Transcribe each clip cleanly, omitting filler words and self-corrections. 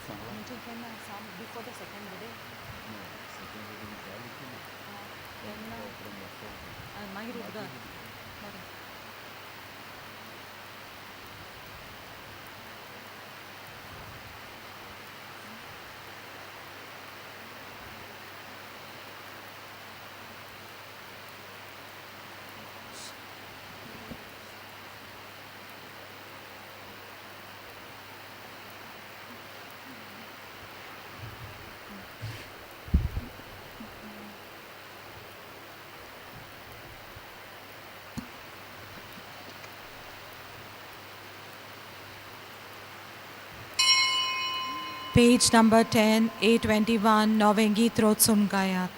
सांगलां. मागीर उबदार बरें. Page number 10, A21, नवें गीत रोचून गायात.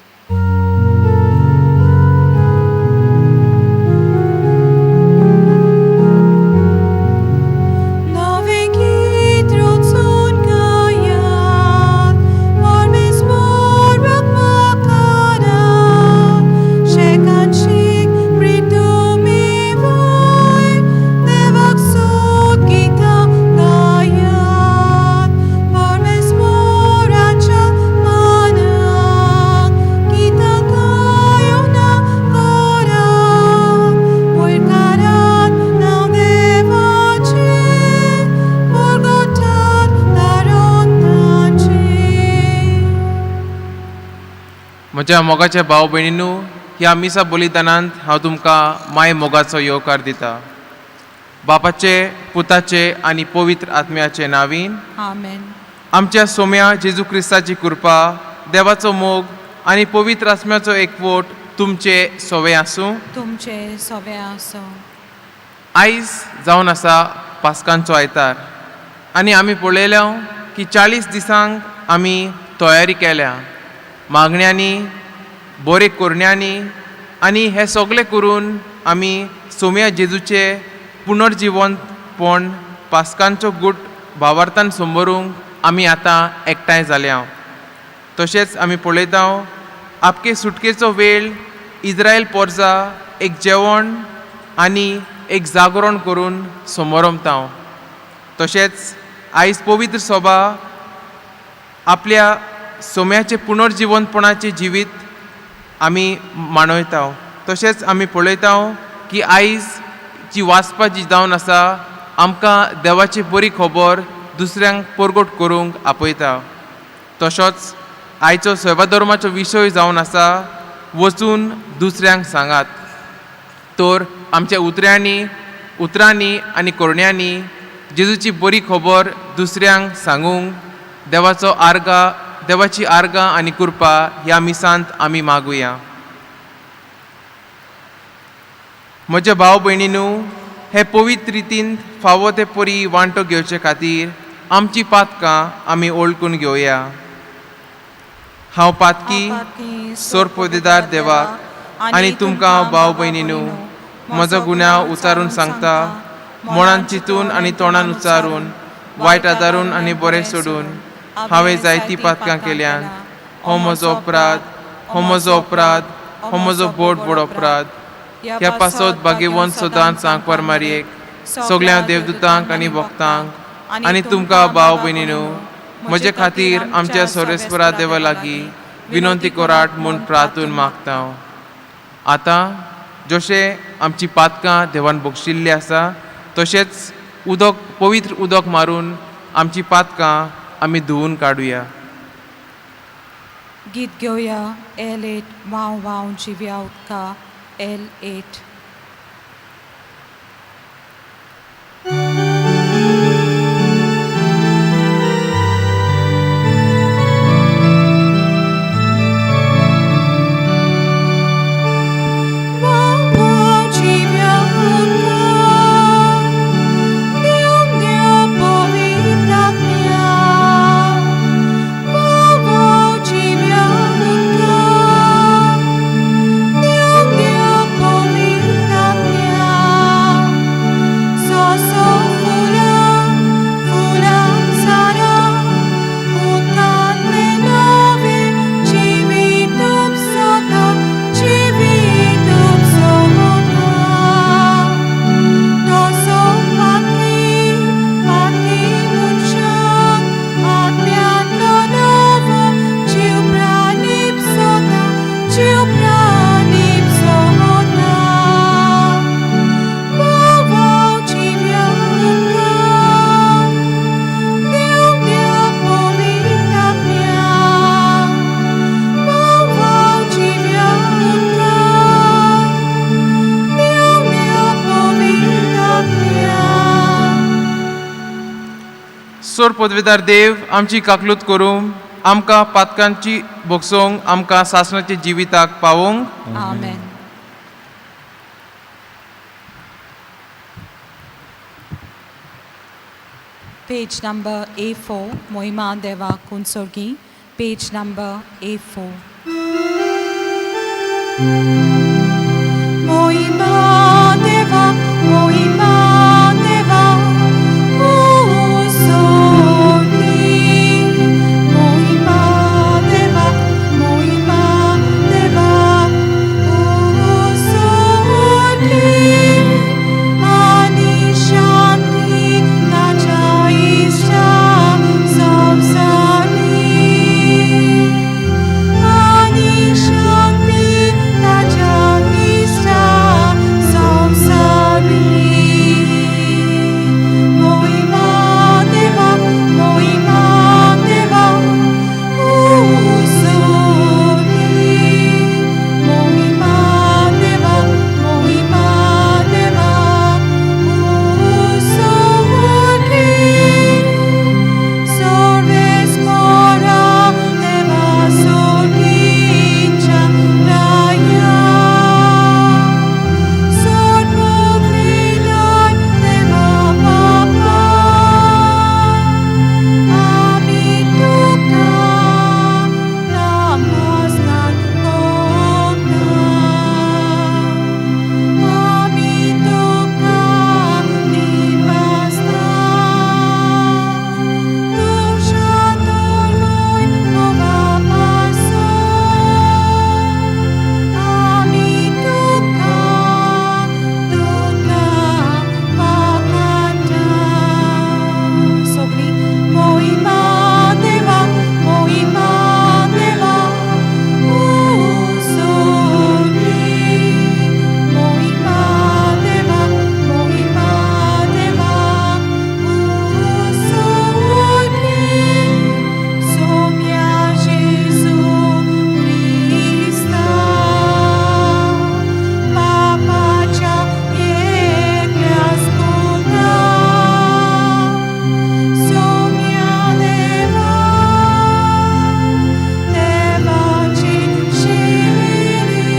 नवें गीत रोचून गायात, परमेश्वराक वखारात, शेकान शेक मृत्यू मेवय, देवाक स्तुत गितां गायात, परमेश्वराच्या मानाक गितां गायोन करात, वयरकारात नांव देवाचें, परगटात तारण ताचें. म्हज्या मोगाच्या भाव भयणीनू, ह्या मिसा बलिदानांत हांव तुमकां माय मोगाचो येवकार दिता. बापाचे, पुताचे आनी पवित्र आत्म्याचे नांवीन. आमेन. आमच्या सोम्या जेजू क्रिस्ताची कृपा, देवाचो मोग आनी पवित्र आत्म्याचो एकवट तुमचे सोवे आसूं. तुमचे सोवे आसूं. आयज जावन आसा पास्कांचो आयतार आनी आमी पळयल्या की 40 दिसांक आमी तयारी केल्या मागण्यांनी, बरे करण्यांनी आनी हे सगळे करून आमी सोम्या जेजूचे पुनर्जिवंतपण पास्कांचो गूट भावार्थान समोरूंक आमी आतां एकठांय जाल्या. तशेंच आमी पळयता आपके सुटकेचो वेळ इस्रायल पोरजा एक जेवण आनी एक जागरण करून समोरमता. तशेंच आयज पवित्र सभा आपल्या सोम्याचे पुनर्जिवंतपणाचें जिवीत आमी मानयता. तशेंच आमी पळयता की आयज जी वाचपा जी जावन आसा आमकां देवाची बरी खबर दुसऱ्यांक परगट करूंक आपयता. तसोच आयचो सेवाधर्माचो विशय जावन आसा वचून दुसऱ्यांक सांगात. तर आमच्या उतरांनी उतरांनी आनी करण्यांनी जेजूची बरी खबर दुसऱ्यांक सांगूंक देवाचो आर्गां, देवाची आर्गां आनी कृपा ह्या मिसांत आमी मागुया. म्हज्या भाव भयणीनू, हे पवित्र रितीन फावो ते परी वांटो घेवचे खातीर आमची पातकां आमी ओळखून घेवया. हांव पातकी सोरपोदेदार देवाक आनी तुमकां भाव भयणीनू म्हजो गुन्यांव उचारून सांगता. मनान चिंतून आनी तोंडान उच्चारून, वायट आदारून आनी बरें सोडून हांवें जायतीं पातकां केल्यान. हो म्हजो अपराध, हो म्हजो अपराध, हो म्हजो बोट व्हड अपराध. ह्या पासत भाग्यवंत सदांच सांगपार मारयेक, सगळ्या देवदूतांक आनी भक्तांक आनी तुमकां भाव भयणीनू म्हजे खातीर आमच्या सोरेस्वरा देवा लागीं विनंती करात म्हूण प्रार्थून मागता. आतां जशें आमची पातकां देवान बक्षिल्ली आसा तशेंच उदक, पवित्र उदक मारून आमची पातकां आमी धुवून काडुया. गीत घेवया L8, वाव वाव जिव्या उदका, L8. वाव वाव जिव्या उदका, देव देव पवित्र आत्म्या, वाव वाव जिव्या उदका, देव देव पवित्र. चड पदवेदार देव आमची काकलूत करूं, आमकां पातकांची भोगसोंक, आमकां सासणाच्या जिविताक पावोवंक. आमेन. Page number A4, Moima Deva Kunsorgi, page number A4. Moima Deva, Moima Deva, Usorgi. Moima Deva, Moima Deva, Usorgi. Ani Shanti Taja Isha Samsari. Ani Shanti Taja Isha Samsari. Moima Deva, Moima Deva, Usorgi. Moima Deva, Moima Deva, Usorgi. Sorveskora Deva Sorgincha Raya. Sorpopridar Deva Papa. Amituka Namaskar Kona. Amituka Nipasta. Tushatormoy Movapaso. Amituka Tuka Pakata. Sogli Moima Deva, Moima Deva, Usorgi. Moima Deva, Moima Deva, Usorgi. Somya Jesu Krista, Papacha Eklas Kunda. Somya Deva, Devachi Shiviri,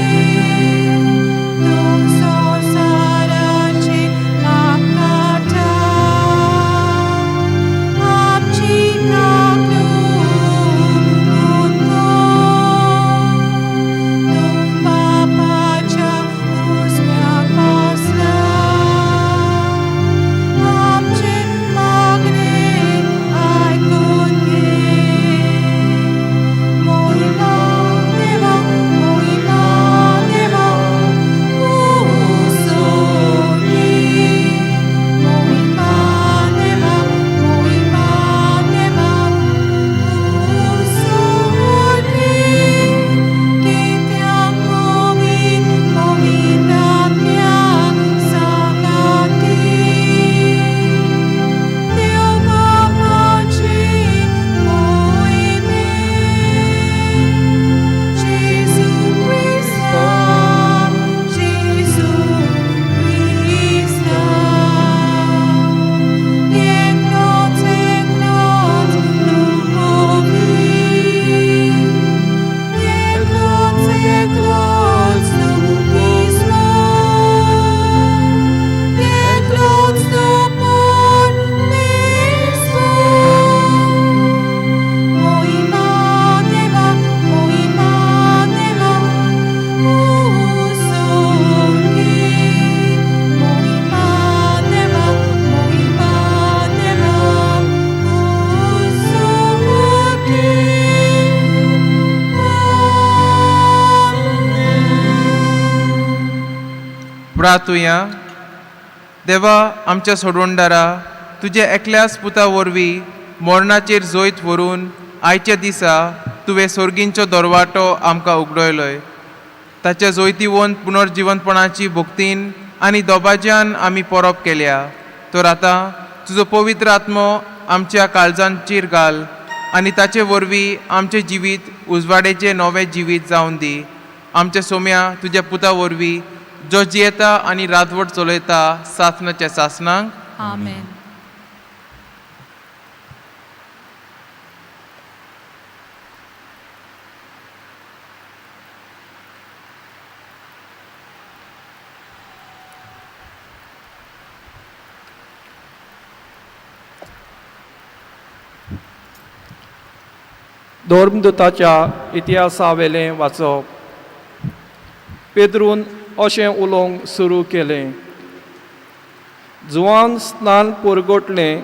Tumso Sarachi Makata. Apchi Kaklu Utko, Tumbapacha Usmya Pasla. Apchi Magne Aikunge. Moima Deva, Moima Deva, Usorgi. Moima Deva, Moima Deva, Usorgi. Kitya Kovi Mohitatmya Sakati. Deo Papachi Moime. Jesu Krista, Jesu Krista. Eklot, eklot, lupovi. Eklot, eklot, lupismo. Eklot, lupor, mesmo. Moima Deva, Moima Deva, Usorgi. Moima Deva, Moima Deva, Usorgi. Amen. प्रार्थुया. देवा आमच्या सोडवणदारा, तुज्या एकल्याच पुता वरवीं मरणाचेर जैत व्हरून आयच्या दिसा तुवें सोर्गींचो दरवाटो आमकां उगडयलोय. ताच्या जैतिवंत पुनर्जिवंतपणाची भक्तीन आनी दोबाज्यान आमी परब केल्या. तर आतां तुजो पवित्र आत्मो आमच्या काळजांचेर घाल आनी ताचे वरवीं आमचें जिवीत उजवाडेचें नवें जिवीत जावन दी. आमच्या सोम्या तुज्या पुता वरवीं, जो जियेता आनी रातवट चलयता सासणाच्या सासणाक. आमेन. धर्मदुताच्या इतिहासावेलें वाचप. पेद्रून अशें उलोवंक सुरू केलें, जुवान स्नान पुरगोटलें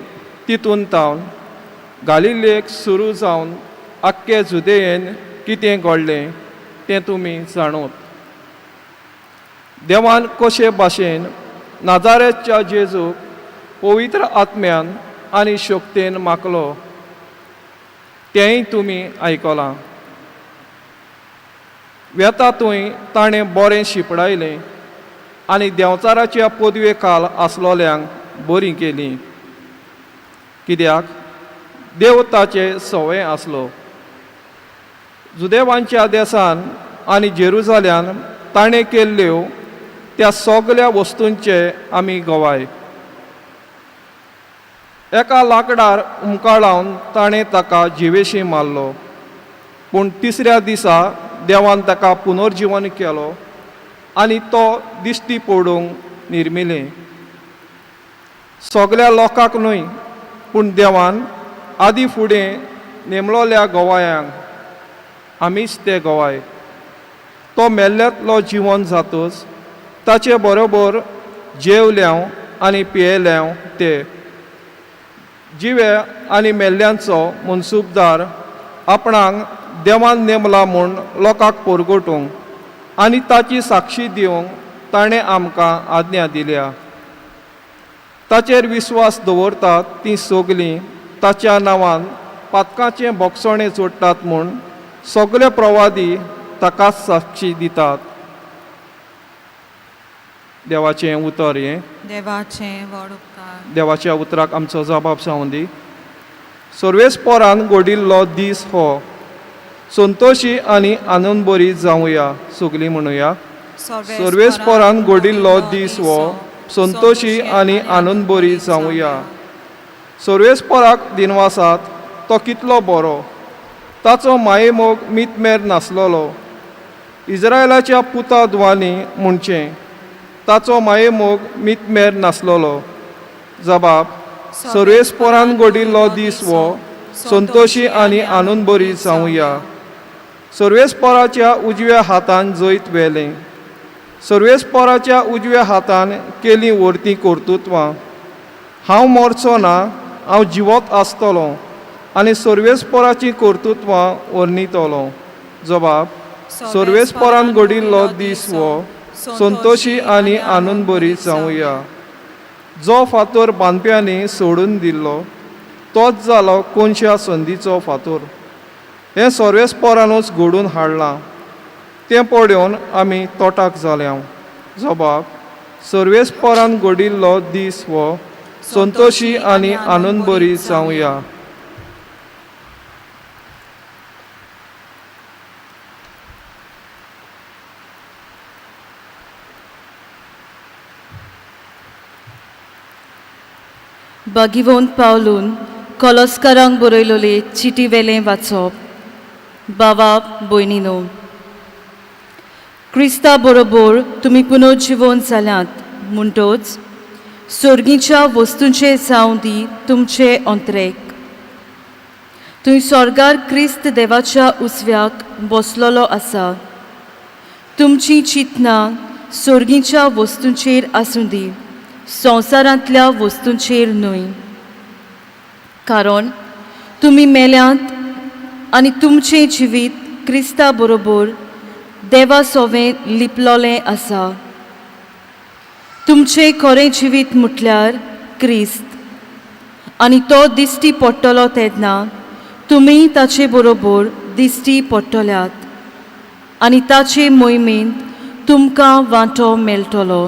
तितून तावन गालिलेक सुरू जावन आख्खे जुदेयेन कितें घडलें तें तुमी जाणूत. देवान कशे भाशेन नाजारेच्या जेजूक पवित्र आत्म्यान आनी शक्तेन मागलो तेंय तुमी आयकलां. वेता थंय ताणें बरें शिंपडायलें आनी देंवचाराच्या पदवे खाल आसलोल्यांक बरीं केलीं, कित्याक देव ताचे सवंय आसलो. जुदेवांच्या देसान आनी जेरुजाल्यान ताणें केल्ल्यो त्या सगल्या वस्तूंचे आमी गवाय. एका लांकडार उमकाळावन ताणें ताका जिवेशी मारलो, पूण तिसऱ्या दिसा देवान ताका पुनर्जिवन केलो आनी तो दिश्टी पडूंक निर्मिलें. सगल्या लोकांक न्हय, पूण देवान आदी फुडें नेमलोल्या गवायांक, आमीच ते गवाय. तो मेल्ल्यांतलो जिवन जातच ताचे बरोबर जेवल्यांव आनी पियेल्यांव ते जिवे आनी मेल्ल्यांचो मनसुबदार आपणाक देवान नेमला म्हूण लोकांक पोरगोटूंक आनी ताची साक्षी दिवंक ताणें आमकां आज्ञा दिल्या. ताचेर विस्वास दवरतात तीं सगलीं ताच्या नांवान पातकाचें बोगसणें जोडटात म्हूण सगळे प्रवादी ताकाच साक्षी दितात. देवाचें उतर हें. देवाचें व्हड उपकार. देवाच्या उतराक आमचो जबाब जावं दी. सर्वेस्पोरान घडिल्लो दीस हो, संतोशी आनी आनंदबरी जावया. सगलीं म्हणुया, सर्वेस्पोरान घडिल्लो दीस हो, संतोशी आनी आनंदबरी जावया. सर्वेस्पोराक दिनवासात, तो कितलो बरो, ताचो मायेमोग मितमेर नासलोलो. इज्रायलाच्या पुता दुवांनी म्हणचें, ताचो मायेमोग मितमेर नासलोलो. जबाब, सर्वेस्पोरान घडिल्लो दीस हो, संतोशी आनी आनंदबरी जावया. सर्वेस्पोराच्या उजव्या हातान जैत व्हेलें, सर्वेस्पोराच्या उजव्या हातान केलीं व्हरतीं कर्तुत्वां. हांव मरचो ना, हांव जिवोत आसतलो आनी सर्वेस्पोराचीं कर्तुत्वां वर्णितलो. जबाब, सर्वेस्पोरान घडिल्लो दीस हो, संतोशी आनी आनंदबरी जावया. जो फातर बांदप्यांनी सोडून दिल्लो तोच जालो कोनशा संदीचो फातर. हें सर्वेस्पोरानूच घडून हाडलां, तें पळोवन आमी तोटाक जाल्या. जबाब, सर्वेस्पोरान घडिल्लो दीस हो, संतोशी आनी आनंदबरी जावया. बागिवोन पावलून कॉलोस्कारांक बरयलोले चिटी वेलें वाचप. बाबा भयणीनो, क्रिस्ता बरोबर तुमी पुनर्जिवन जाल्यात म्हणटच सोर्गीच्या वस्तूंचे जावं दी तुमचे अंतरेक. थंय स्वर्गार क्रिस्त देवाच्या उजव्याक बसलोलो आसा. तुमचीं चिंतनां सोर्गीच्या वस्तूंचेर आसूं दी, संवसारांतल्या वस्तूंचेर न्हय. कारण तुमी मेल्यांत आनी तुमचें जिवीत क्रिस्ता बरोबर देवा सोवें लिपलोलें आसा. तुमचें खरें जिवीत म्हटल्यार क्रिस्त, आनी तो दिश्टी पडटलो तेन्ना तुमी ताचे बरोबर दिश्टी पडटल्यात आनी ताचे मोहिमेंत तुमकां वांटो मेळटलो.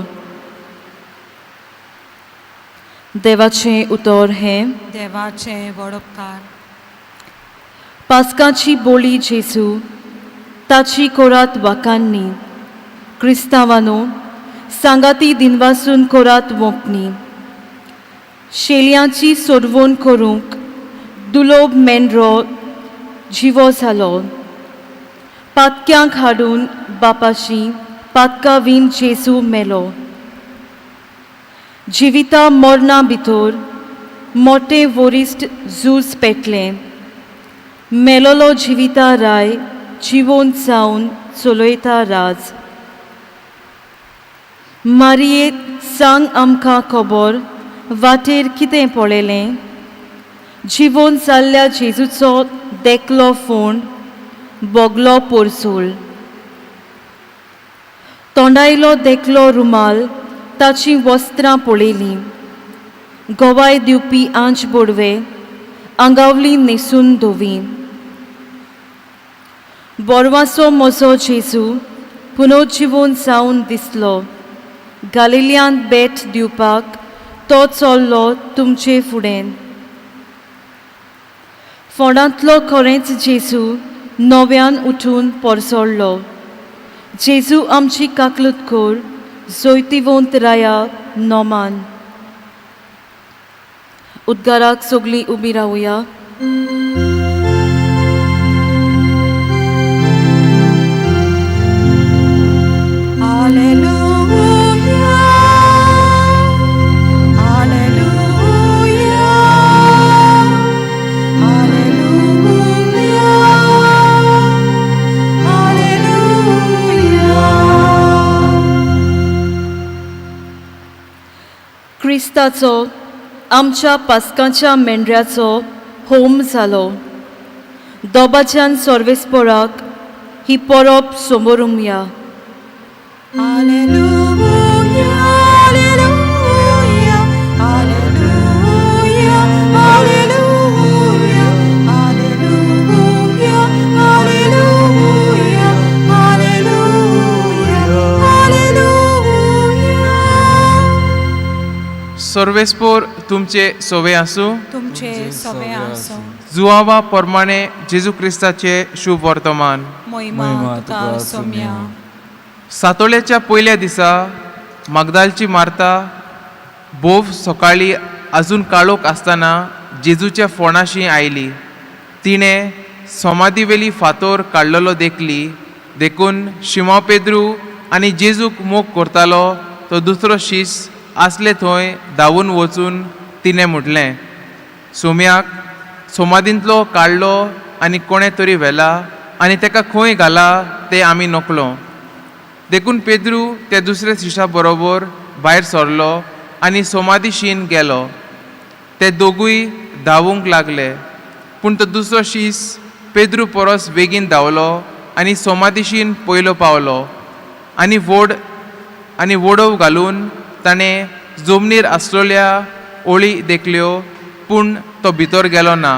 देवाचें उतर हें. देवाचें व्हड उपकार. पास्काची बोली जेजू ताची कोरात वाकान्नी. क्रिस्तांवानो सांगाती दिनवासून कोरात वोंपनी. शेलयांची सोडवण करूंक दुलोब मेंढरो जिवो जालो. पातक्यांक हाडून बापाशी पातका वीन जेजू मेलो. जिविता मरणा भितर मोटें वरिश्ट झूज पेटलें. मेलोलो जिविता राय जिवोन जावन चलयता राज. मारये सांग आमकां खबर वाटेर कितें पळयलें. जिवोन जाल्ल्या जेजूचो देखलो फोण बोगलो पोरसूल. तोंडायलो देखलो रुमाल ताचीं वस्त्रां पळयलीं. गवाय दिवपी आंच बोडवे आंगावली न्हेसून धवी. बोरवासो म्हजो जेजू पुनर्जिवोन जावन दिसलो. गालिल्यांत भेट दिवपाक तो चल्लो तुमचे फुडें. फोंडांतलो खरेंच जेजू नव्यान उठून परसडलो. जेजू आमची काकलूत कर जैतिवंत राया नोमान. उद्गाराक सगळीं उबी रावया. क्रिस्ताचो आमच्या पास्काच्या मेंढऱ्याचो होम जालो. दोबाच्यान सर्वेस्पोराक ही परब समोरुया. सर्वेस्पोर तुमचे सोवे आसूं. तुमचे सवे आसूं. जुआवा प्रमाणे जेजू क्रिस्ताचे शुभ वर्तमान. मोहिमा तुका सोम्या. सातोळ्याच्या पयल्या दिसा मागदालची मार्ता भोव सकाळी अजून काळोख आसतना जेजूच्या फोणाशी आयली. तिणें समाधीवेली फातोर काडलेलो देखली. देखून शिमा पेद्रू आनी जेजूक मोग करतालो तो दुसरो शीस आसले थंय धांवून वचून तिणें म्हटलें, सोम्याक सोमादींतलो काडलो आनी कोणें तरी व्हेला आनी तेका खंय घाला तें आमी नकलो. देखून पेद्रू त्या दुसऱ्या शिशा बरोबर भायर सरलो आनी सोमादिशीन गेलो. ते दोगूय धांवूंक लागले, पूण तो दुसरो शीस पेद्रू परस बेगीन धांवलो आनी सोमादिशीन पयलो पावलो आनी व्हड आनी वडोव घालून ताणें जमनीर आसलेल्या ओळी देखल्यो, पूण तो भितर गेलो ना.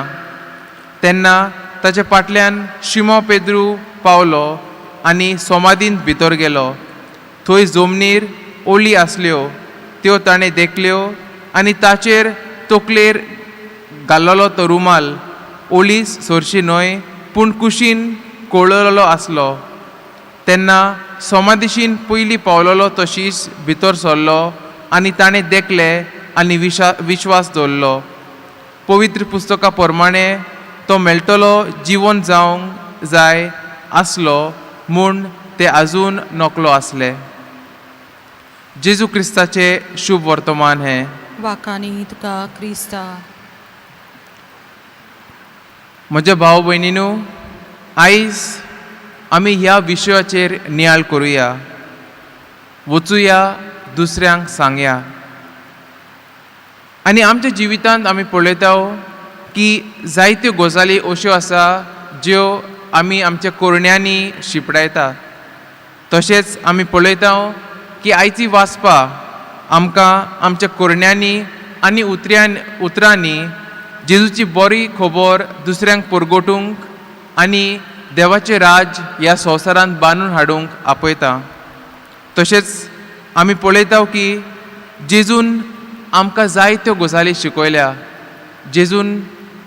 तेन्ना ताच्या फाटल्यान शिमो पेद्रू पावलो आनी सोमादींत भितर गेलो. थंय जमनीर ओली आसल्यो त्यो ताणें देखल्यो आनी ताचेर तकलेर घाल्लो तो रुमाल ओली सरशी न्हय पूण कुशीन कोळलेलो आसलो. तेन्ना सोमादिशीन पयलीं पावलेलो तो शीस भितर सरलो आनी ताणें देखलें आनी विश्वास दवरलो. पवित्र पुस्तका प्रमाणे तो मेळटलो जिवन जावंक जाय आसलो म्हूण ते आजून नकलो आसले. जेजू क्रिस्ताचें शुभ वर्तमान हें. वाकानी तुका क्रिस्ता. म्हज्या भाव भयणीनू, आयज आमी ह्या विशयाचेर नियाळ करुया. वचुया दुसऱ्यांक सांगया. आनी आमच्या जिवितांत आमी पळयता की जायत्यो गजाली अश्यो आसा ज्यो आमी आमच्या कोरण्यांनी शिंपडायता. तशेंच आमी पळयता की आयची वाचपा आमकां आमच्या कोरण्यांनी आनी उतरांनी जेजूची बरी खबर दुसऱ्यांक परगटूंक आनी देवाचें राज ह्या संवसारांत बांदून हाडूंक आपयता. तशेंच आमी पळयता की जेजून आमकां जायत्यो गजाली शिकयल्या. जेजून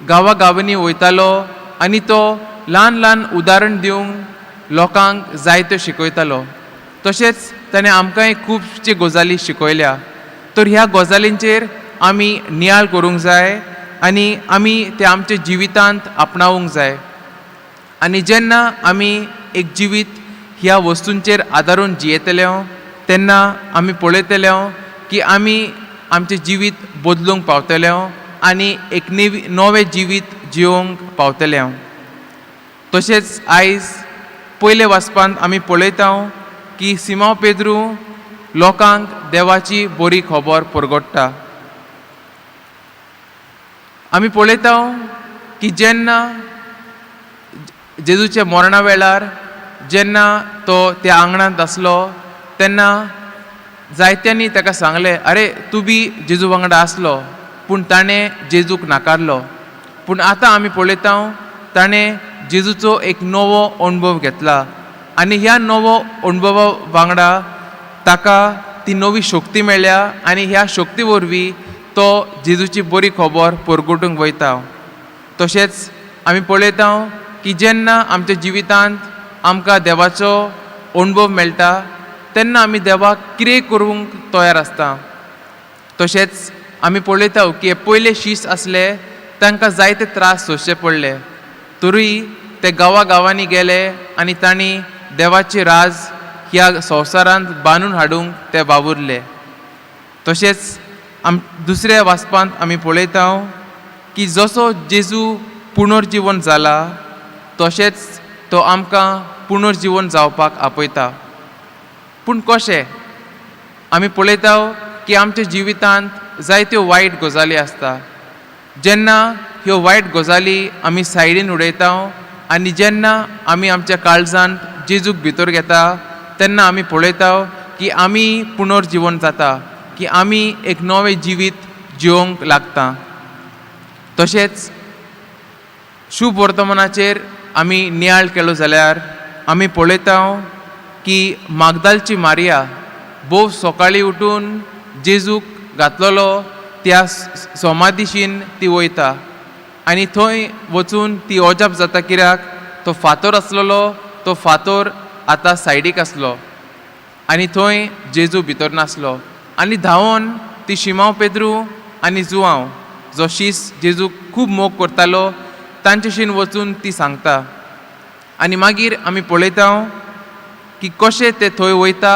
गांवा गांवांनी वयतालो आनी तो ल्हान ल्हान उदाहरण दिवंक लोकांक जायत्यो शिकयतालो. तशेंच ताणें आमकांय खुबश्यो गजाली शिकयल्या. तर ह्या गजालींचेर आमी नियाळ करूंक जाय आनी आमी ते आमच्या जिवितांत आपणावंक जाय. आनी जेन्ना आमी एक जिवीत ह्या वस्तूंचेर आदारून जियेतले तेन्ना आमी पळयतले की आमी आमचें जिवीत बदलूंक पावतले आनी एक नवें जिवीत जिवंक पावतले. तशेंच आयज पयले वाचपांत आमी पळयता की सिमांव पेद्रू लोकांक देवाची बरी खबर परगट्टा. आमी पळयता की जेन्ना जेजूच्या मरणा वेळार जेन्ना तो त्या आंगणांत आसलो तेन्ना जायत्यांनी ताका सांगलें, अरे तूं बी जेजू वांगडा आसलो, पूण ताणें जेजूक नाकारलो. पूण आतां आमी पळयता ताणें जेजूचो एक नवो अणभव घेतला आनी ह्या नवो अणभवा वांगडा ताका ती नवी शक्ती मेळ्ळ्या आनी ह्या शक्ती वरवीं तो जेजूची बरी खबर परगटूंक वयता. तशेंच आमी पळयता की जेन्ना आमच्या जिवितांत आमकां देवाचो अणभव मेळटा तेन्ना आमी देवाक कितें करूंक तयार आसता. तशेंच आमी पळयता की हे पयले शीस आसले तांकां जायते त्रास सोंसचे पडले, तरूय ते गांवा गांवांनी गेले आनी तांणी देवाचे राज ह्या संवसारांत बांदून हाडूंक ते वावुरले. तशेंच आम दुसऱ्या वाचपांत आमी पळयता की जसो जेजू पुनर्जिवन जाला तशेंच तो आमकां पुनर्जिवन जावपाक आपयता. पूण कशें? आमी पळयता की आमच्या जिवितांत जायत्यो वायट गजाली आसता. जेन्ना ह्यो वायट गजाली आमी सायडीन उडयता आनी जेन्ना आमी आमच्या काळजांत जेजूक भितर घेता तेन्ना आमी पळयता की आमी पुनर्जिवन जाता, की आमी एक नवें जिवीत जिवंक लागता. तशेंच शुभ वर्तमानाचेर आमी नियाळ केलो जाल्यार आमी पळयता की मागदालची मारिया भोव सकाळीं उठून जेजूक घातलेलो त्या समाधीशीन ती वयता आनी थंय वचून ती अजाप जाता कित्याक तो फातोर आसलेलो तो फातोर आतां सायडीक आसलो आनी थंय जेजू भितर नासलो. आनी धांवोन ती शिमांव पेद्रू आनी जुआंव जो शीस जेजूक खूब मोग करतालो तांचेशीन वचून ती सांगता. आनी मागीर आमी पळयता की कशें ते थंय वयता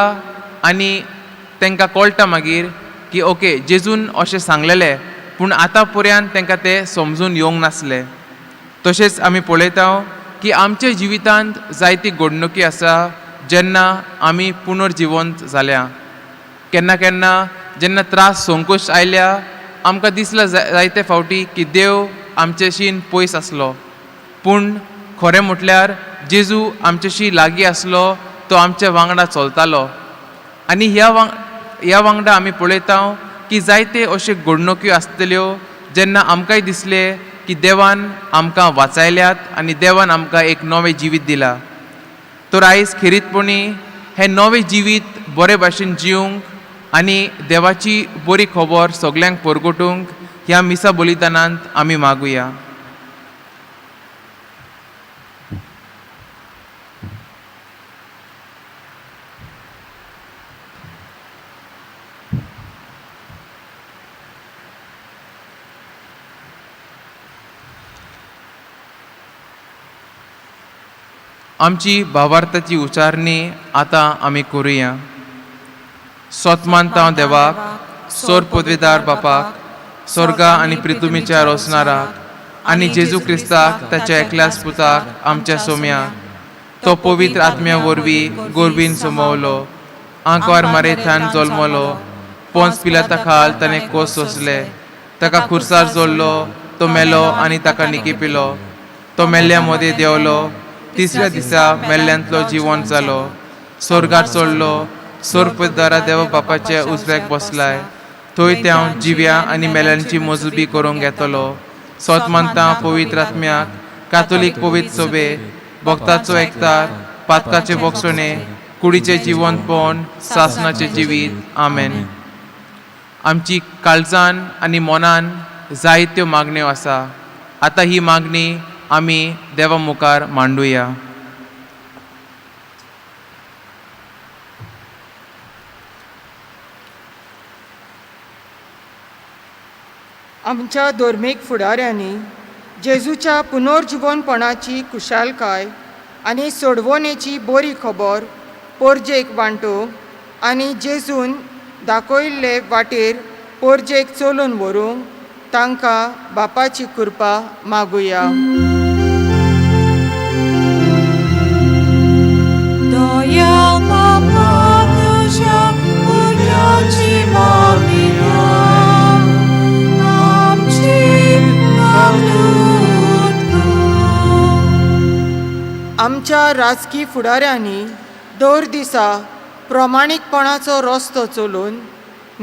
आनी तांकां कळटा मागीर की ओके जेजून अशें सांगलेलें, पूण आतां पर्यंत तांकां तें समजून येवंक नासलें. तशेंच आमी पळयता की आमच्या जिवितांत जायती घडणुकी आसा जेन्ना आमी पुनर्जिवंत जाल्या. केन्ना केन्ना जेन्ना त्रास संकोश आयल्या आमकां दिसलां जायते फावटी की देव आमचेशीन पयस आसलो, पूण खरें म्हटल्यार जेजू आमचेशी लागीं आसलो, तो आमच्या वांगडा चलतालो. आनी ह्या वांगडा आमी पळयता की जायते अश्यो घडणुक्यो आसतल्यो जेन्ना आमकांय दिसलें की देवान आमकां वाचायल्यात आनी देवान आमकां एक नवें जिवीत दिलां. तर आयज खेरीतपणी हें नवें जिवीत बरे भाशेन जिवंक आनी देवाची बरी खबर सगल्यांक परगटूंक ह्या मिसा बलिदानांत आमी मागुया. आमची भावार्थाची उचारणी आतां आमी करुया. सोत मानता देवाक, सोर पदवेदार बापाक, स्वर्गा आनी पृथ्वीच्या रोसणाराक आनी जेजू क्रिस्ताक ताच्या एकल्याच पुताक आमच्या सोम्या, तो पवित्र आत्म्या वरवीं गोरवीन समवलो, आंकवार मारेथान जल्मलो, पोंस पिलाता खाल ताणें कोस सोंसले, ताका खुर्सार जोडलो, तो मेलो आनी ताका निकिपिलो, तो मेल्ल्या मदें देंवलो, तिसऱ्या दिसा मेल्ल्यांतलो जिवन जालो, स्वर्गार चडलो, सोरपदारा देवा बापाच्या उजव्याक बसलाय, थंय त्या जिव्या आनी मेल्यांची मजुबी करूंक येतलो. सोत मानता पवित्र आत्म्याक, कातोलीक पवित्र सोबे, भक्ताचो एकतार, पातकाचे बोगसणे, कुडीचें जिवनपण, सासणाचें जिवीत. आमेन. आमची काळजान आनी मनान जायत्यो मागण्यो आसा. आतां ही मागणी आमी देवा मुखार मांडुया. आमच्या धर्मीक फुडाऱ्यांनी जेजूच्या पुनर्जिवनपणाची खुशालकाय आनी सोडवणेची बरी खबर पोरजेक वांटूंक आनी जेजून दाखयल्ले वाटेर पोरजेक चलून व्हरूंक तांकां बापाची कृपा मागुया. आमच्या राजकी फुडाऱ्यांनी दर दिसा प्रमाणीकपणाचो रस्तो चलोवन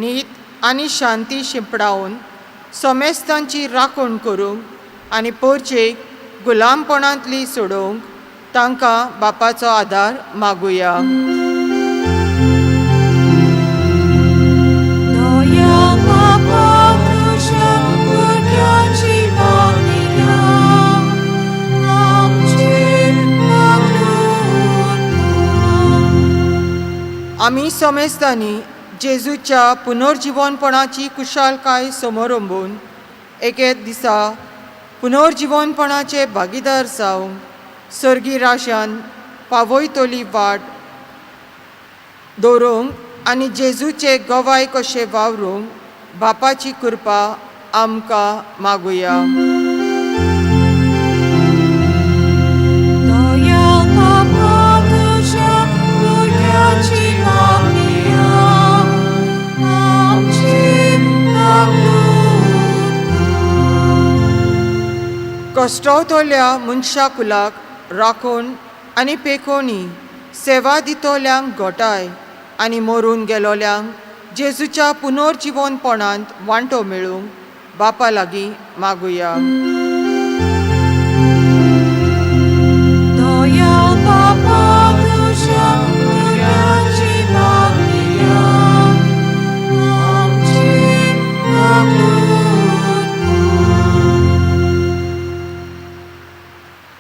नीत आनी शांती शिंपडावन समेस्तांची राखण करूंक आनी परचेक गुलामपणांतली सोडोवंक तांकां बापाचो आदार मागुया. आमी समेस्तांनी जेजूच्या पुनर्जिवनपणाची कुशालकाय समरंबून एके दिसा पुनर्जिवनपणाचे भागीदार जावंक सर्गी राशान पावयतली वाट दवरूंक आनी जेजूचे गवाय कशे वावरूंक बापाची कृपा आमकां मागुया. कश्टवतल्या मनशा कुलाक राखून आनी पेकोनी सेवा दितल्यांक घोटाय आनी मरून गेलोल्यांक जेजूच्या पुनर्जिवनपणांत वांटो मेळूंक बापा लागीं मागुया.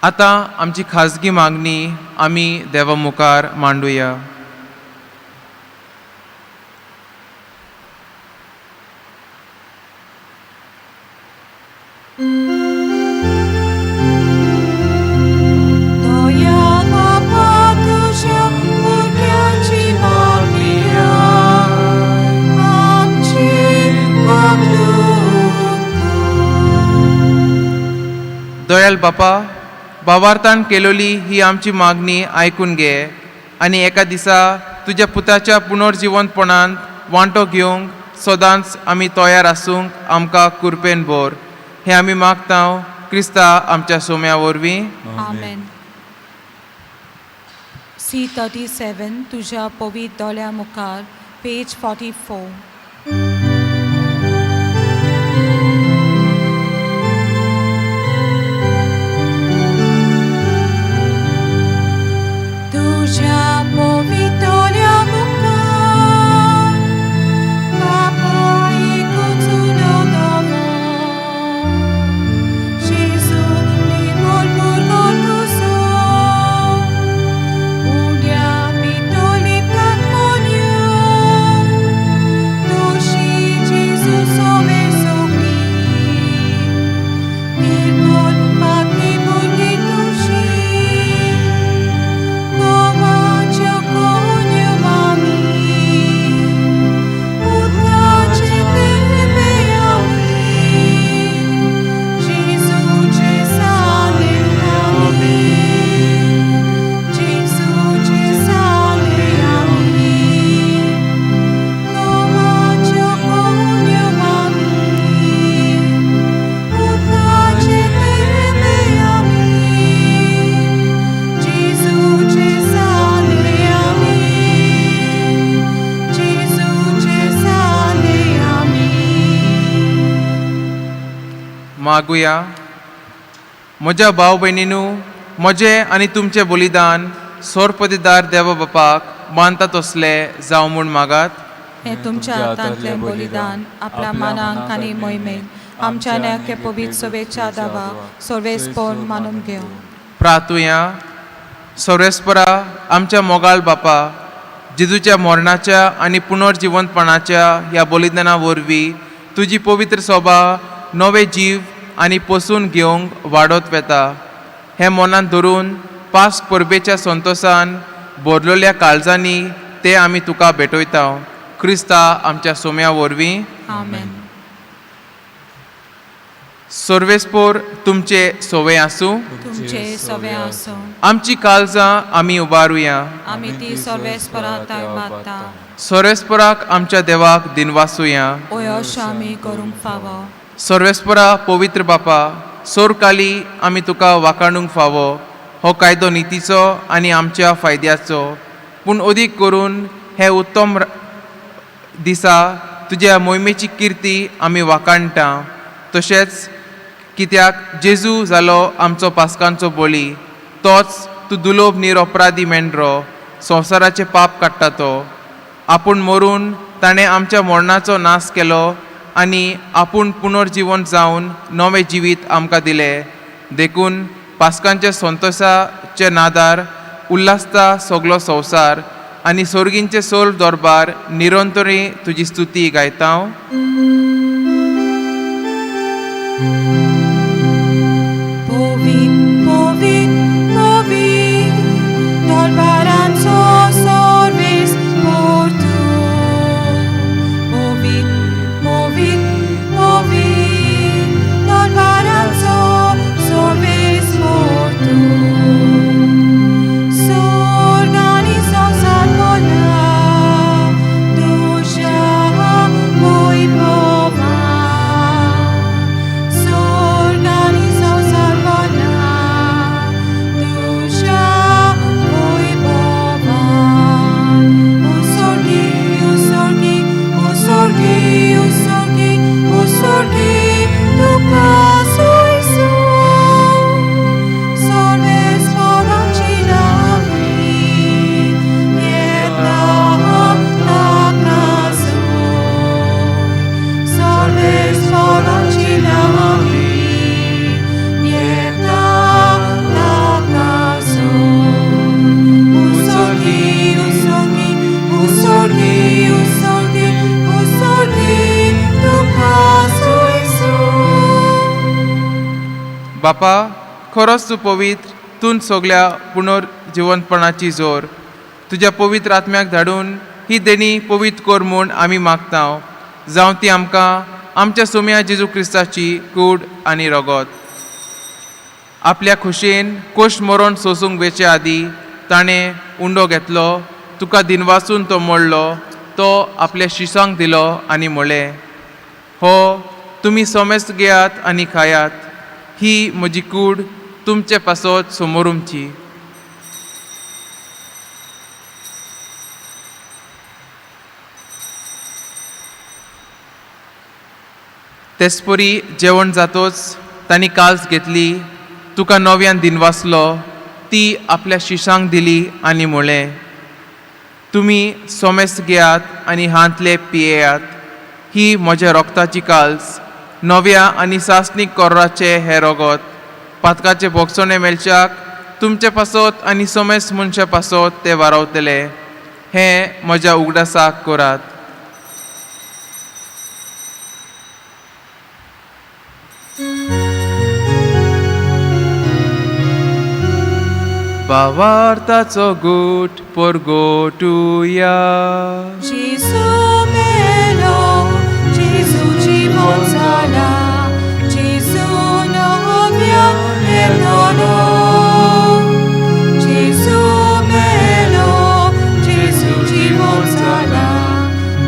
आतां आमची खाजगी मागणी आमी देवा मुखार मांडुया. दयाल बापा, भावार्थान केलोली ही आमची मागणी आयकून घे आनी एका दिसा तुज्या पुताच्या पुनर्जिवनपणांत वांटो घेवंक सदांच आमी तयार आसूंक आमकां कुरपेन भर. हें आमी मागता क्रिस्ता आमच्या सोम्या वरवीं. आमेन. C37 तुज्या पवित्र दोळ्या मुखार, पेज 44. तुज्या पवित्र दोळ्या मुखार बापा एकूच उलोवं, जेजू निर्मळ भुरगो तुजो, उण्या भितर लिपतात मोन्यो, दोशी जेजू सोमे सगळी, निर्मळ मागणी भुरगीं तुजी, गोवाच्यो कोन्यो मामी, उदकाचे तेंपे आमी, जेजूचे साले आमी, जेजूचे साले आमी, गोवाच्यो कोन्यो मामी, उदकाचे तेंपे आमी, जेजूचे साले आमी, जेजूचे साले आमी. मागुया. म्हज्या भाव भयणीनू, म्हजें आनी तुमचें बलिदान सोरपतीदार देवा बापाक मानता तसलें जावं म्हूण मागात. हें तुमच्या हातांतलें बलिदान आपल्या मानाक आनी मोहिमेक आमच्या न्याय पवित्र सभेच्या दावा सर्वेस्पोन मानून घेवं. प्रातुया. सर्वेस्परा आमच्या मोगाळ बापा, जेजूच्या मरणाच्या आनी पुनर्जिवंतपणाच्या ह्या बलिदाना वरवीं तुजी पवित्र सोबा नवे जीव आनी पोसून घेवंक वाडत वता. हें मनांत धरून पास परबेच्या संतोसान भरलेल्या काळजांनी ते आमी तुका भेटयता, क्रिस्ता आमच्या सोम्या वरवीं. आमेन. सर्वेस्पोर तुमचे सोवे आसूं. तुमचे सवे आसूं. आमची काळजां आमी उबारुया. आमी ती सर्वेस्परा ताय मागता. सर्वेस्पराक आमच्या देवाक दिनवासुया. ओय अशें आमी करूंक फावो. सर्वेस्परा पवित्र बापा, सोरकाली आमी तुका वाखाणूंक फावो. हो कायदो नितीचो आनी आमच्या फायद्याचो, पूण अदीक करून हे उत्तम दिसा तुज्या मोहिमेची किर्ती आमी वाखाणटा। तशेंच कित्याक जेजू जालो आमचो पास्कांचो बळी, तोच तूं दुलोब निरअपराधी मेंढरो, संवसाराचें पाप काडटा तो। आपूण मरून ताणें आमच्या मरणाचो नाश केलो आनी आपूण पुनर्जिवन जावन नवें जिवीत आमकां दिलें। देखून पास्कांच्या संतोशाचे नादार उल्हासता सगलो संवसार आनी सोर्गींचे सोल दरबार निरंतरी तुजी स्तुती गायता। बापा, खरोच तूं पवित्र, तूं सगल्या पुनर्जिवंतपणाची जोर। तुज्या पवित्र आत्म्याक धाडून ही देणी पवित्र कर म्हूण आमी मागता, जावं ती आमकां आमच्या सोम्या जेजू क्रिस्ताची कूड आनी रगत। आपल्या खोशयेन कोश मरण सोसूंक वेचे आदीं ताणें उंडो घेतलो, तुका दिनवासून तो मोडलो, तो आपल्या शिसांक दिलो आनी म्हणलें, हो तुमी सोमेस्त घेयात आनी खायात, ही म्हजी कूड तुमचे पासत समोरुमची। तेचपरी जेवण जातोच तांणी काल्स घेतली, तुका नव्यान दिनवासलो, ती आपल्या शिशांक दिली आनी म्हणलें, तुमी सोमेस्त घेयात आनी हांतले पियेयात, ही म्हज्या रोगताची काल्स, नव्या आनी सासणीक कोर्राचें हें रगत, पातकाचें भोगसणें मेळच्याक तुमचे पासत आनी सोमेस्त मनशा पासत तें वारावतलें, हें म्हज्या उगडासाक करात। भावार्थाचो गूट परगोटुया। जेजू मेलो, जेजू जिवन जाला, जेजू नव्या येतलो। जेजू मेलो, जेजू जिवन जाला,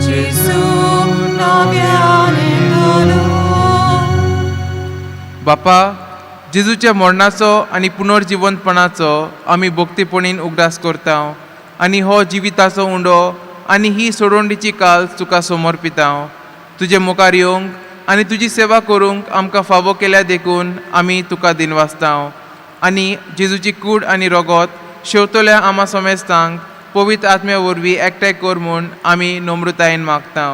जेजू नव्या येतलो। बापा, जेजूच्या मरणाचो आनी पुनर्जिवंतपणाचो आमी भक्तीपणीन उगडास करता आनी हो जिविताचो उंडो आनी ही सोडवणीची काल तुका समर्पिता। तुजे मुखार येवंक आनी तुजी सेवा करूंक आमकां फावो केल्या देखून आमी तुका दिनवासता आनी जेजूची कूड आनी रगत शेवतल्या आमा समेस्तांक पवित्र आत्म्या वरवीं एकठांय कर म्हूण आमी नम्रतायेन मागता।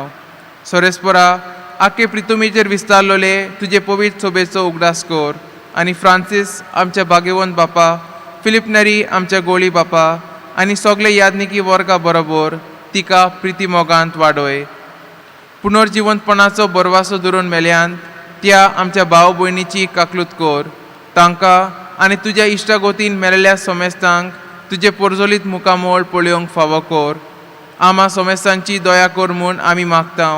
सोरेस्परा, आखे प्रितुमेचेर विस्तारलोले तुजे पवित्र सोबेचो उगडास कर आनी फ्रांसीस आमच्या भाग्यवंत बापा, फिलीप नरी आमच्या गोळी बापा आनी सगळे यादनिकी वर्गा बरोबर तिका प्रिती मोगांत वाडय। पुनर्जिवंतपणाचो बरवासो धरून मेल्यान त्या आमच्या भाव भयणीची काकलूत कर, तांकां आनी तुज्या इश्टागोतीन मेळिल्ल्या सोमेस्तांक तुजें पोरजोलीत मुखामोळ पळोवंक फावो कर। आमा सोमेस्तांची दया कर म्हूण आमी मागता।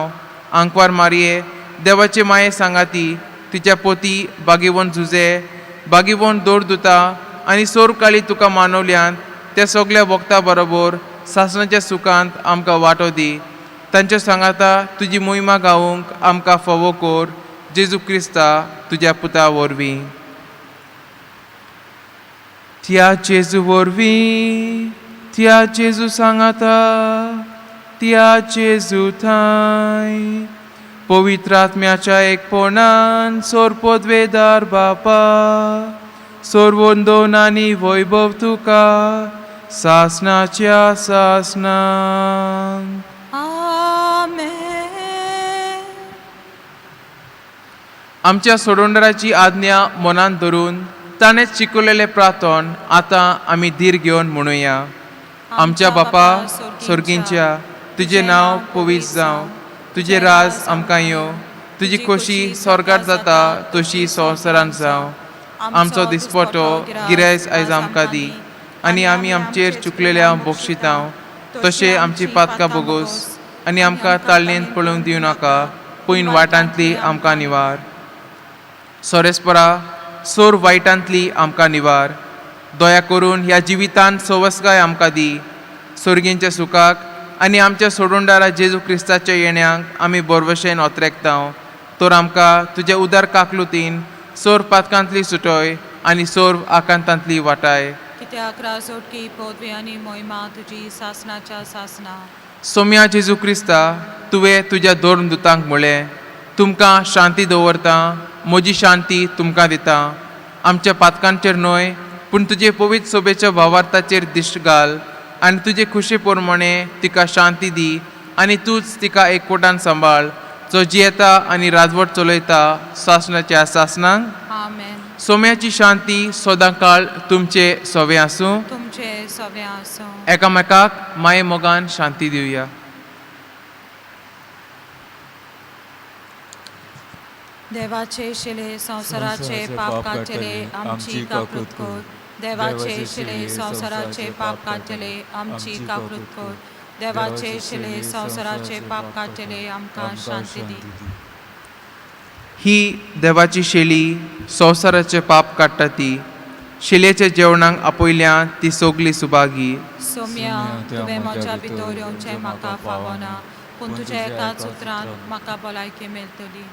आंकवार मारये देवाचे माये सांगाती तिच्या पोती बागेवन झुजे बागेवन दोर दुता आनी सोरकाळी तुका मानवल्यान त्या सगल्या वखदां बरोबर सासणाच्या सुखांत आमकां वांटो दी। तांच्या सांगाता तुजी मोहिमा गावूंक आमकां फावो कर, जेजू क्रिस्ता तुज्या पुता वरवीं। त्या जेजू वरवीं, त्या जेजू सांगाता, त्या जेजू थांय पवित्र आत्म्याच्या एकपणान सोरपोदवेदार बापा, सोरवंदोन आनी वैभव तुका सासनाच्या सासनाक. आमेन. आमच्या सोडवणदाराची आज्ञा मनांत धरून ताणें शिकवलेलें प्रार्थन आतां आमी धीर घेवन म्हणुया. आमच्या बापा सोर्गींच्या, तुजें नांव पवित्र जावं, तुजें राज आमकां येवं, तुजी खोशी स्वर्गार जाता तशी संवसारांत जावं. आमचो दिसपटो गिरेस्त आयज आमकां दी, आनी आमी आमचेर चुकलेल्या बक्षितांव तशें आमची पातकां बोगोस, आनी आमकां ताळणेंत पळोवंक दिवं नाका, पूण वाटांतली आमकां निवार. सोरेस्परा सोर वायटांतली आमकां निवार. दया करून ह्या जिवितांत सवसगाय आमकां दी. सोर्गींच्या सुखाक आनी आमच्या सोडूनदारा जेजू क्रिस्ताच्या येण्याक आमी बोरवशेन ओतरेकतांव. तर आमकां तुज्या उदार काकलुतीन सोर पातकांतली सुटोय आनी सोर आकांतांतली वाटाय. कित्याक राजोटकी पदवी आनी मोहिमा तुजी सासनाच्या सासना. सोम्या जेजू क्रिस्ता, तुवें तुज्या दोन दुतांक म्हळें, तुमकां शांती दवरता, म्हजी शांती तुमकां दिता. आमच्या पातकांचेर न्हय पूण तुजे पवित्र सोबेच्या भावार्थाचेर दिश्ट घाल आनी तुजे खुशे प्रमाणे तिका शांती दी, आनी तूंच तिका एकवटान सांबाळ, जो जियेता आनी राजवट चलयता सासनाच्या सासनाक. आमेन. सोम्याची शांती सदां काळ तुमचे सोवे आसूं. तुमचे सवे आसूं. एकामेकाक माये मोगान शांती दिवया. देवाचे शिले संवसाराचे पाप काडटले, आमची काकृत कर. देवाचे शिले संवसाराचे पाप काडटले, आमची काकृत कर. देवाचे शिले संवसाराचे पाप काडटले, आमकां शांती दी. ही देवाची शेली संवसाराचे पाप काडटा ती. शेलेच्या जेवणाक आपयल्या ती सगली सुभागी. सोम्या, तुवें म्हज्या भितर येवचें म्हाका फावना, पूण तुज्या एकाच उतरान म्हाका भलायकी मेळटली.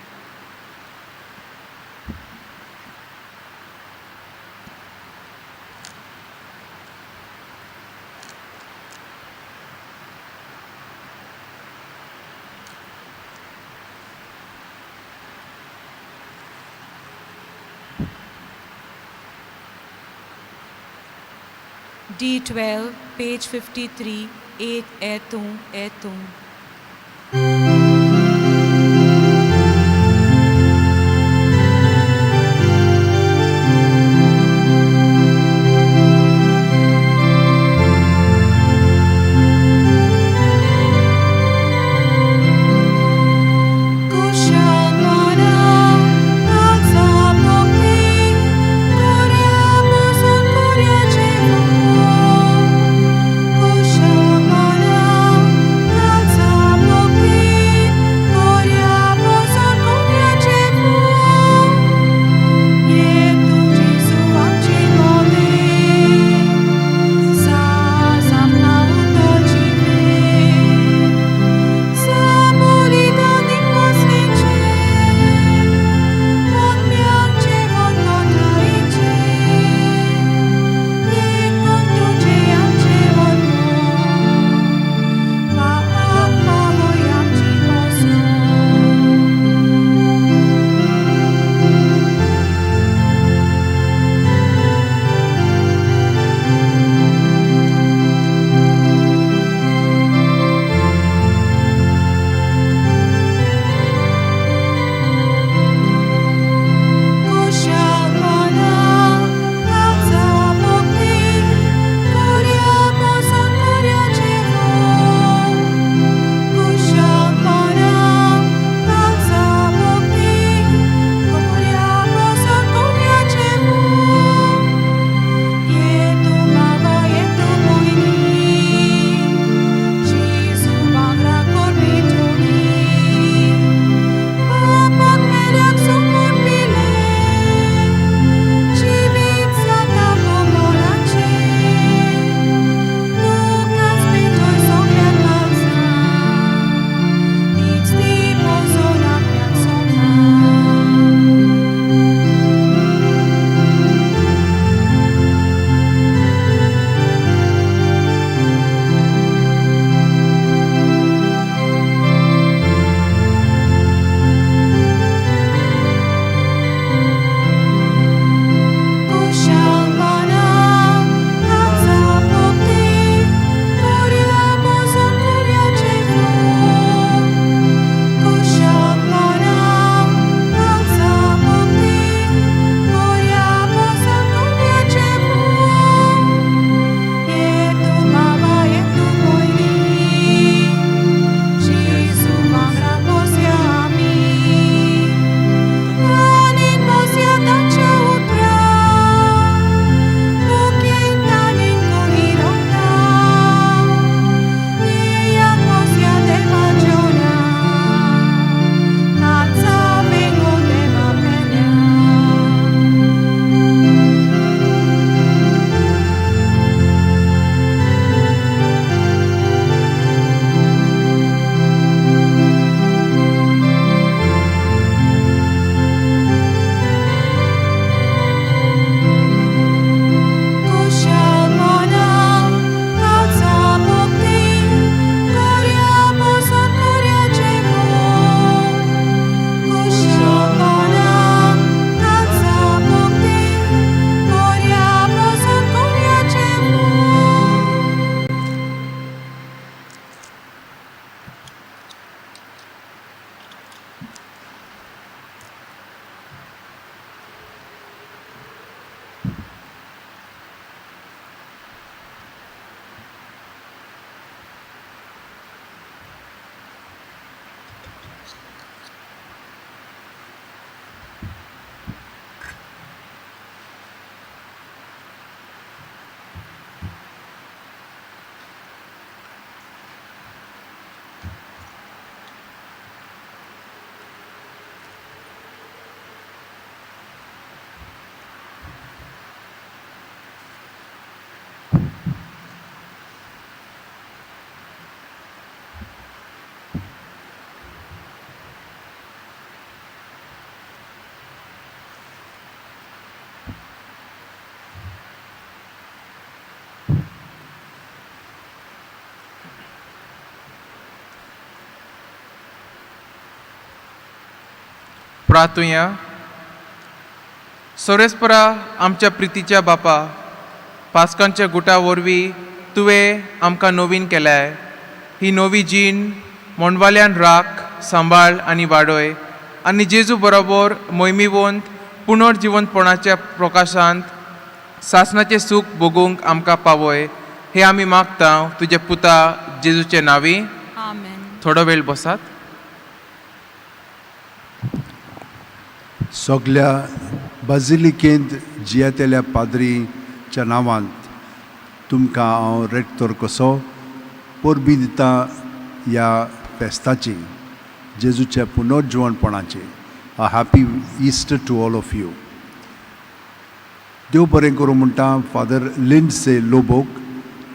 D12, page 53, 8, E तूं, E तूं. प्रार्थुया. सोरेस्परा आमच्या प्रितीच्या बापा, पास्कांच्या गुटा वरवीं तुवें आमकां नवीन केल्याय. ही नवी जीण मोंडवाल्यान राख, सांबाळ आनी वाडय आनी जेजू बरोबर मोहिमेवंत पुनर्जिवंतपणाच्या प्रकाशांत सासणाचें सूख भोगूंक आमकां पावय, हें आमी मागता तुज्या पुता जेजूचे नांवी. आमेन. थोडो वेळ बसात. सगल्या बाजिलिकेंत जियेतल्या पाद्रीच्या नांवांत तुमकां हांव रेक्टर कसो परबी दिता ह्या फेस्ताची, जेजूच्या पुनर्जिवणपणाची. A happy Easter to all of you. देव बरें करूं म्हणटा फादर लिंडसे लोबोक,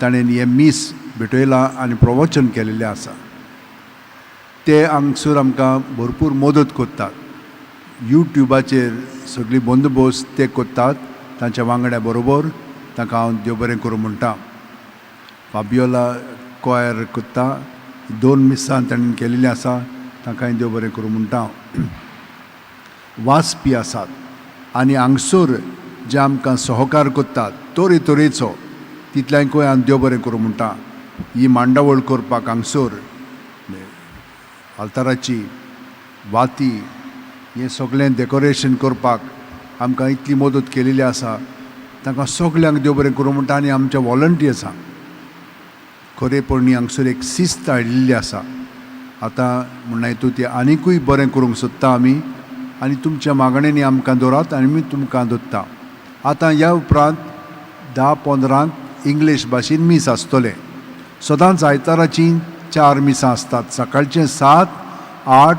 ताणें हें मीस भेटयलां आनी प्रवचन केलेलें आसा. ते हांगसर आमकां भरपूर मदत करतात. युट्युबाचेर सगळी बंदोबस्त ते करतात तांच्या वांगड्या बरोबर. तांकां हांव देव बरें करूं म्हणटा. फाबियोला कॉयर करता, दोन मिसां ताणें केलेलीं आसा, तांकांय देव बरें करूं म्हणटा हांव. वाचपी आसात आनी हांगसर जे आमकां सहकार करतात तरेतरेचो, तितल्यांकूय हांव देव बरें करूं म्हणटा. ही मांडावळ करपाक हांगसर आल्ताराची वाती हें सगळें डेकोरेशन करपाक आमकां इतली मदत केलेली आसा, तांकां सगल्यांक देव बरें करूं म्हणटा. आनी आमच्या वॉलंटियर्सांक खरेपणी हांगसर एक शिस्त हाडिल्ली आसा आतां म्हणटा हितून ती आनिकूय बरें करूंक सोदता आमी. आनी तुमच्या मागण्यांनी आमकां दवरात आनी आमी तुमकां दवरता. आतां ह्या उपरांत 9:15 इंग्लीश भाशेन मीस आसतलें. सदांच आयताराचीं चार मिसां आसतात, सकाळचें 7, 8,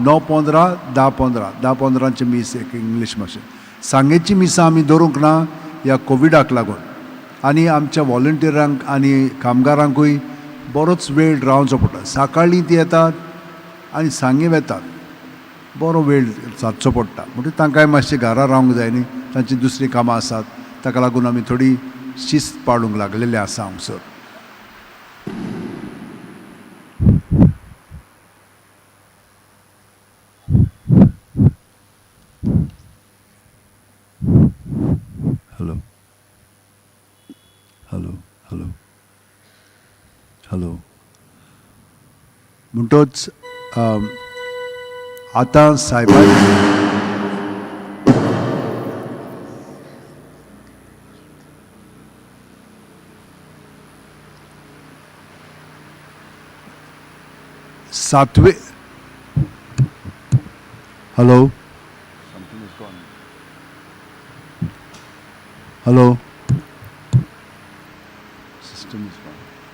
9:15, 10:15. 10:15चें मीस एक इंग्लीश भाशेन. सांगेची मिसां आमी दवरूंक ना ह्या कोविडाक लागून. आनी आमच्या वॉलंटियरांक आनी कामगारांकूय बरोच वेळ रावचो पडटा. सकाळीं ती येतात आनी सांगे वेतात, बरो वेळ सादचो पडटा. म्हणटकीर तांकांय मातशें घरा रावंक जाय न्ही, तांची दुसरीं कामां आसात. ताका लागून आमी थोडी शिस्त पाळूंक लागलेले आसा हांगसर. Hello hello hello hello. म्हणटोच आतां सायबा सातवे. Hello hello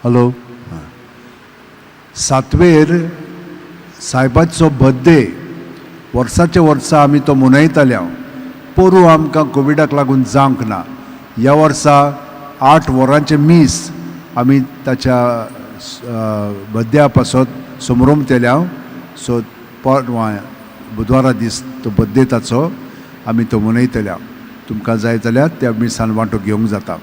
hello. सातवेर सायबाचो बर्थडे वर्साच्या वर्सा आमी तो मनयताले. हांव पोरूं आमकां कोविडाक लागून जावंक ना. ह्या वर्सा 8 वरांचें मीस आमी ताच्या बर्थड्या पासत समरोमतले हांव. सो बुधवारा दीस तो बर्थडे ताचो आमी तो मनयतले. तुमकां जाय जाल्यार त्या मिसान वांटो घेवंक जाता.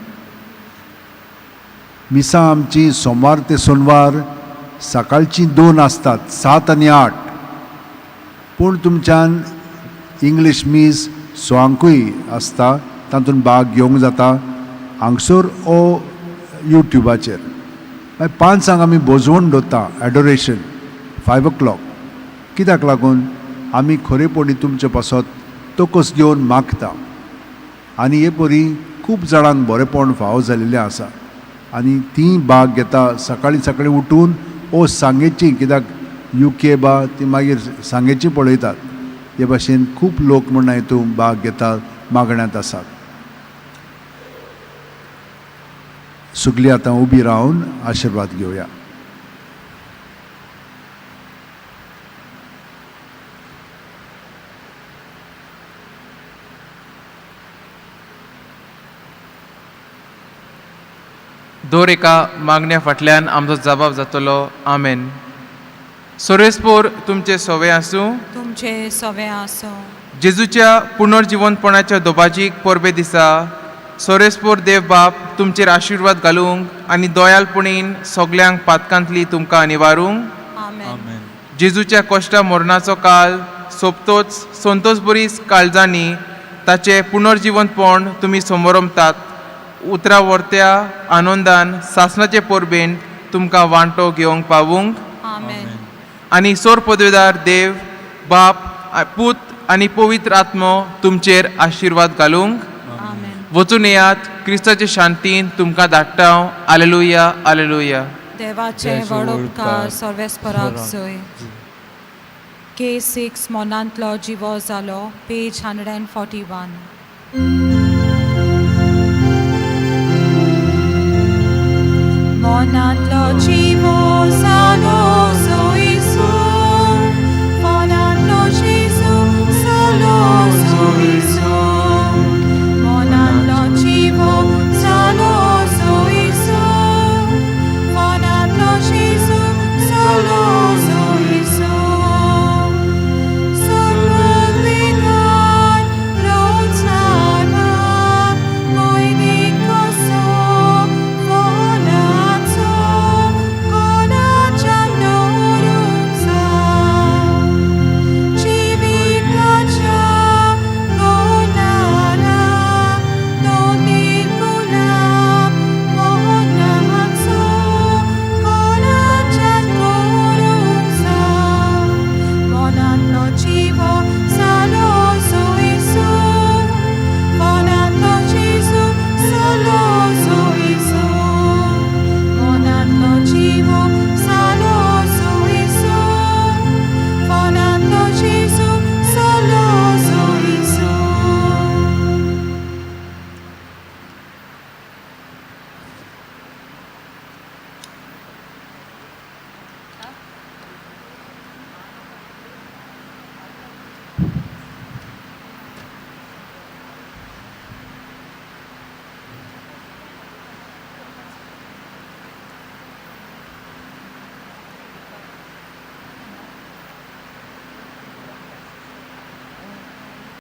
मिसां आमची सोमार ते सोनवार सकाळचीं 2 आसतात, 7 आनी 8. पूण तुमच्यान इंग्लीश मीस 6ंकूय आसता, तातूंत भाग घेवंक जाता हांगसर ओ युट्युबाचेर. मागीर 5 आमी भोजवण दवरता, एडोरेशन 5 o'clock. कित्याक लागून आमी खरेपणी तुमचे पासत तकस घेवन मागता. आनी हे परी खूब जाणांक बरेपण फावो जालेलें आसा आनी तीं भाग घेता सकाळीं सकाळीं उठून ओ सांगेची, कित्याक युके बा ती मागीर सांगेची पळयतात. हे भाशेन खूब लोक म्हण हितून भाग घेतात, मागण्यांत आसात. सगळीं आतां उबी रावन आशिर्वाद घेवया. दर एका मागण्या फाटल्यान आमचो जबाब जातलो. आमेन. सोरेस्पोर तुमचे सवे आसूं, तुमचे सवे आसूं. जेजूच्या पुनर्जिवंतपणाच्या दोबाजीक परबे दिसा सोरेस्पोर देव बाप तुमचेर आशिर्वाद घालूंक आनी दयालपणीन सगल्यांक पातकांतली तुमकां निवारूंक. आमेन. जेजूच्या कश्टा मरणाचो काल सोंपतोच संतोष बरीस काळजांनी ताचें पुनर्जिवंतपण तुमी समोरमतात उतरां वर्त्या आनंदान सासणाचे परबेन तुमकां वांटो घेवंक पावूंक. आमेन. आनी सोर पदवेदार देव बाप पूत आनी पवित्र आत्मो तुमचेर आशिर्वाद घालूंक. आमेन. वचून येयात क्रिस्ताचे शांतीन तुमकां धाडटा. आलेलुया, आलेलुया. देवाचे व्हड उपकार सर्वेस्पराक जय. के 6 मोनांतलो जिवो जालो, पेज 141. मोनांतलो.